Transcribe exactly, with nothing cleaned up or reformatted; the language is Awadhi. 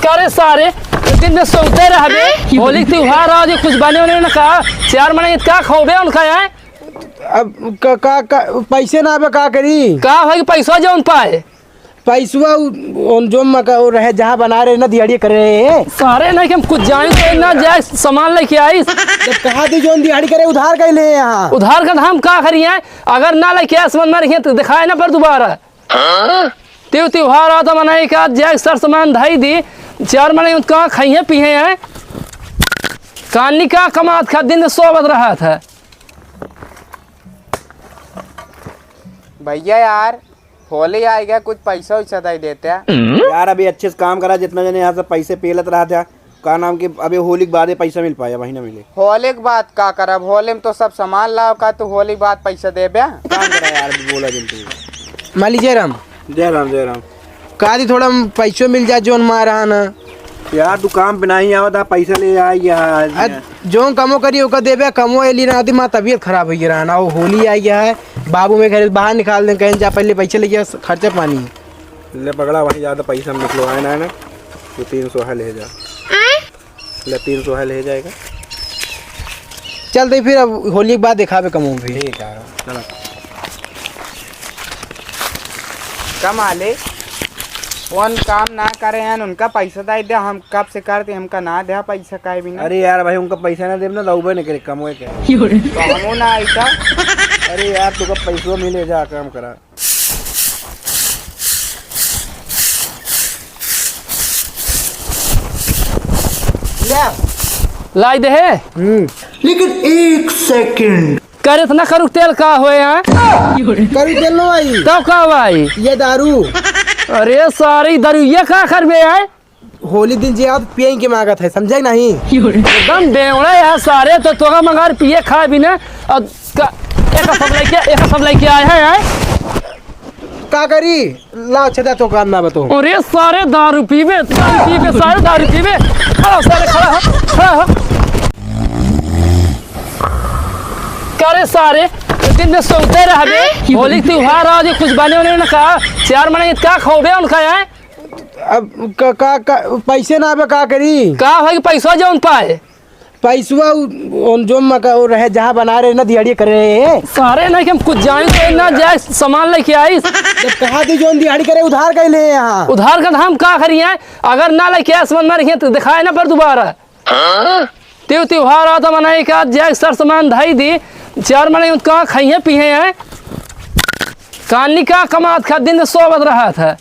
अरे सारे, दिन में सोते रहबे, होली के त्योहार आज कुछ बने होने ना का, चार महीने का खौबे उनका है। अब का, का, का, पैसे ना आबे का करी? का होई कि पैसा जौन पाए? पैसवा उ, उन जो मका, वो रहे, जहाँ बना रहे ना, दिहाड़ी करे रहे। सारे नहीं कि हम कुछ जानी तो ना जाए, सामान लेके आई। जब कहा दी जौन दिहाड़ी करे, उधार कइ ले यहाँ। उधार का हम का करिए? अगर ना लेके आए, सामान ना रखिए तो दिखाए ना पर दोबारा। हाँ? त्यो त्योहार आता मनाई का, जाए सर सामान धई दी, चार महीने उनका खाइए पिए हैं। कानी का कमात खा दिन सोवत रहत है। भैया यार, होली आइगा, कुछ पैसा वैसा दे देते। यार, अभी अच्छे से काम करा, जितना जने यहाँ से पैसे पेलत रहा था, का नाम के, अभी होली के बाद ये पैसा मिल पाया, वही ना मिले। होली के बाद का करब? होली में तो सब सामान लाव का, तू होली के बाद पैसा देबे? काम करा यार, अभी बोला जिन तू। माली जय राम। जय राम, जय राम। का दी थोड़ा पैसो मिल जाए, जोन मार रहा ना। यार, तू काम पे नहीं आवत, पैसा ले आई यार। अ, जोन कमो करी, ओका देबे, कमो ए ली ना, आदि माँ तबीयत खराब हो गया ना, वो होली आई है, बाबू में घर से बाहर निकाल दें, कहीं जा, पहले पैसे लेके आ, खर्चा पानी। ले पकड़ा, वही ज्यादा पैसा हम निकलवाए ना, ना, तू तीन सौ है, ले जा। ले, तीन सौ है, ले जाएगा। चल दे फिर, अब होली के बाद दिखावे कमो भी। ठीक है, चलो। कम आले, कौन काम ना करे हैं, उनका पैसा दे दे, हम कब से करते, हमका ना दे पैसा काहे भी ना। अरे यार भाई, उनका पैसा ना देब ना, तो उबे नहीं करे, कमवे के। तो हमो ना आइता। अरे यार, तू का पैसो मिले, जा काम करा। लाई दे है। हम्म। लेकिन एक सेकंड। करे इतना करुक तेल का होए हैं? करुक तेल ना भाई। तब का भाई? ये दारू। अरे सारी दारू, ये का करबे है? होली दिन जे आवत पिए के मांगत है, समझे नहीं? एकदम बेवड़ा है सारे, तो तोरा मगर पिए खाए भी ना। और का, एक सब लेके, एक सब लेके आए हैं, हैं? का करी? ला, अच्छा, तो काम ना बतो। अरे सारे दारू पीबे, दारू पीबे, सारे दारू पीबे। खड़ा हो सारे, खड़ा हो, खड़ा हो। का रे सारे, दिन में सोते रहबे, होली के त्योहार आज कुछ बने होने ना का, चार महीने का खौबे उनका है। अब का, का, का, पैसे ना आबे, का करी? का होई कि पैसा जौन पाए? पैसवा उ, उन जो मका, वो रहे, जहाँ बना रहे ना, दिहाड़ी करे रहे। सारे नहीं कि हम कुछ जानी तो ना जाए, सामान लेके आई। जब कहा दी जौन दिहाड़ी करे, उधार कइ ले यहाँ। उधार का हम का करिए? अगर ना लेके आए, सामान ना रखिए, तो दिखाए ना पर दोबारा। हाँ? त्यो त्योहार आता मनाई का, जाए सर सामान धई दी, चार महीने उनका खाइए पिए हैं। कानी का कमात खा दिन सोवत रहत है।